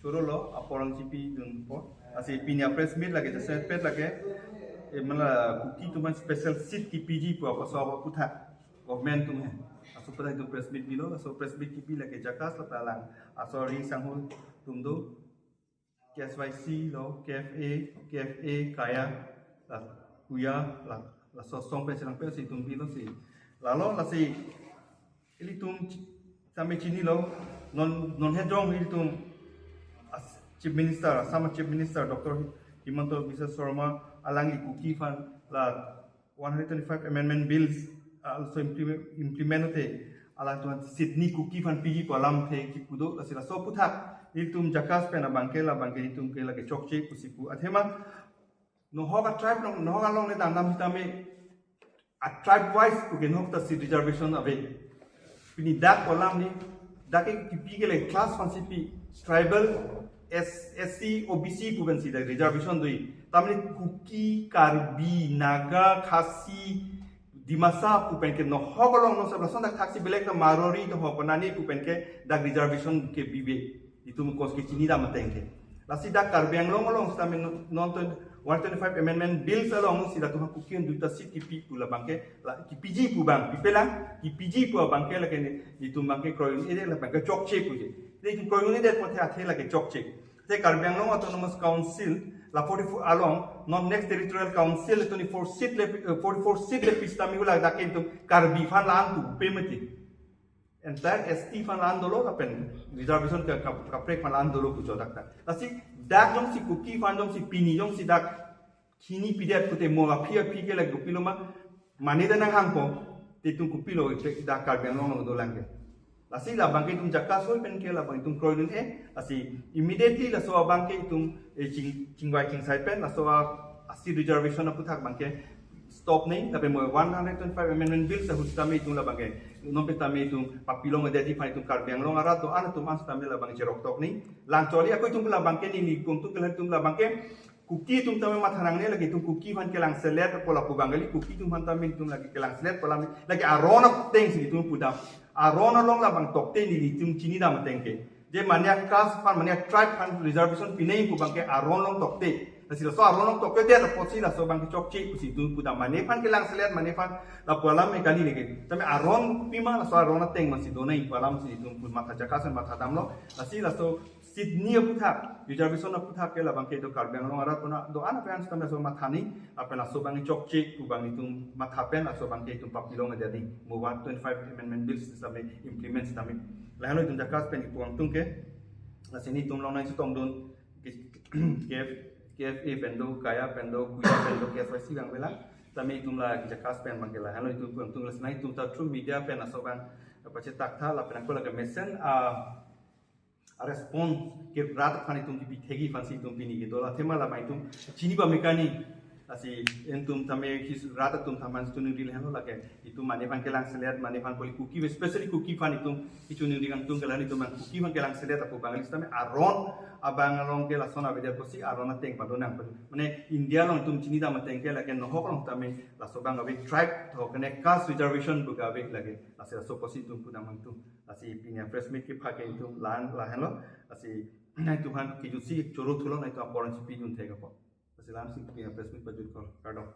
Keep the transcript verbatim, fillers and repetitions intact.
Choro lo, apor nangchipidunpo. Lasi pini a-press meet lake, jasemet lake, eh, mala Kuki atum aphan special seat kipiji pu apaso aputhak government atum he. Laso aputhak itum press meet bilo, laso press meet kipi lake JACAS lo, ta lang aso ring sangho atum do, K S Y C lo, K F A, K F A, Kaya, la, Kuya, la, laso asong pen si lang pen si itum bilo si. Lalo lasi ilitum ch-, tame chinilo, non, non hejong ilitum as-, Chief Minister, Assam Chief Minister Doctor Himanta Biswa Sarma alangli Kuki aphan la one hundred twenty-five amendment bills, uh, also implement, implement te, alangtum aphan seat hini Kuki aphan piji pu alamthe kipu do, lasi laso aputhak ilitum JACAS pen abangke, labangke itum ke lake chokche pusi pu. Athema nohok a-tribe along, nohok along le dam dam sitame a-tribe wise pu ke nohok ta seat reservation ave. Pini dak pu alam ni, dak ke kipi ke le class aphan si pi, tribal, S, S C, O B C pu pen si dak reservation do-i. Tame Kuki, Karbi, Naga, Khasi, Dimasa pu pen ke nohok along, non sabla son dak thaksi belek ta Marwari, to ho panani pu pen ke dak reservation ke bibe. Itum kos ke chini dam ateng ke. Lasi dak Karbi Anglong along sitame non, non twen-, one twenty-five amendment bills along si latum aphan Kuki aphan duita seat kipi pu labangke, la, kipiji pu abang, pipelang, kipiji pu abangke lake ni, itum abangke kroidun-edet, labangke chokche pu je. Itum kroidun-edet apothe athe lake chokche. Te Karbi Anglong Autonomous Council, la forty-four along, non next territorial council, twenty-four seat le, eh, forty-four seat le pi sitame hu ladak ke itum Karbi aphan la-an tu pemeti. Entire S T aphan la-an dolo lapen reservation ka, ka, kaprek aphan la-an dolo pu jo dak ta. Lasi dak jongsi Kuki aphan jongsi pini jongsi dak hini pidet pute mo aphi aphi ke lake kopilo ma, mane ta nanghangpo, te itum kopilo ite dak Karbi Anglong along dolang ke. Lasi labangke itum JACAS ahoi pen ke labang itum kroidun-e, lasi immediately laso abangke itum, eh, ching, chingvai chingsai pen, laso a, a-seat reservation aputhak abangke stop nangji, lapen mo one hundred twenty-five amendment bills ahut sitame itum labangke, non pe tame itum papilong-edet aphan itum Karbi Anglong arat do-an atum an sitame labang cherok tok nangji. Lang choli ako itum labangke neli kung tu kelar itum labangke, Kuki atum tame matha nangne lake itum Kuki aphan kelangselet pu lapu abang kali, Kuki atum aphan tame itum lake kelangselet pu alam lake aron ateng si itum pudam. Aron along labang tokte neli itum chini dam ateng ke. Je mane a-caste aphan, mane a-tribe aphan reservation pinangji pu abangke aron along tokte. Lasi laso aron along toktedet apotsi laso abangke chokche pusi itum pudam. Mane aphan kelangselet, mane aphan lapu alam me kali lake. Tame aron pima laso aron ateng ma si donangji pu alam si itum pu matha JACAS pen matha damlo. Lasi laso seat hini aputhak, reservation aputhak ke labangke itum Karbi Anglong arat puna do-an ape an sitame laso matha nangji, lapen laso abang chokche pu abang itum matha pen, laso abangke itum papilong-edet nangji, mo one twenty-five amendment bills sitame implement sitame. Lahenlo itum JACAS pen ipu angtung ke, lasi nelitum longnang chetongdun, K F, K F A pen do, Kaya pen do, Kuya pen do, K S Y C abang vela, tame itum la JACAS pen abangke lahenlo itum ipu angtung, lasi nangtum ta through media pen laso abang pachetak tha, lapen ako lake mesen, ah, a-response ke rat aphan itum kipi thekji aphan si itum pini kedo, la athema labang itum chini pame kani. Lasi itum tame his rat atum thaman chuningri lahenlo lake itum mane aphan kelangselet, mane aphan kali Kuki, especially Kuki aphan itum kechuningri angtung ke lahenlo itum abang Kuki aphan kelangselet apu abang sitame aron abang along ke lason avedet pusi aron ateng pado nang pen. Mane India along itum chini dam ateng ke lake nohok along tame laso abang ave, tribe to kene caste reservation pu ke ave lake. Lasi laso pusi itum pudam angtung. Lasi pini a-press meet kepha ke itum la-an lahenlo. Lasi nangtum aphan kejutsi choro thulo, nangtum apor nangchipidun thek apot. Lasi la-an si pini a-press meet pajut kol. Kardom.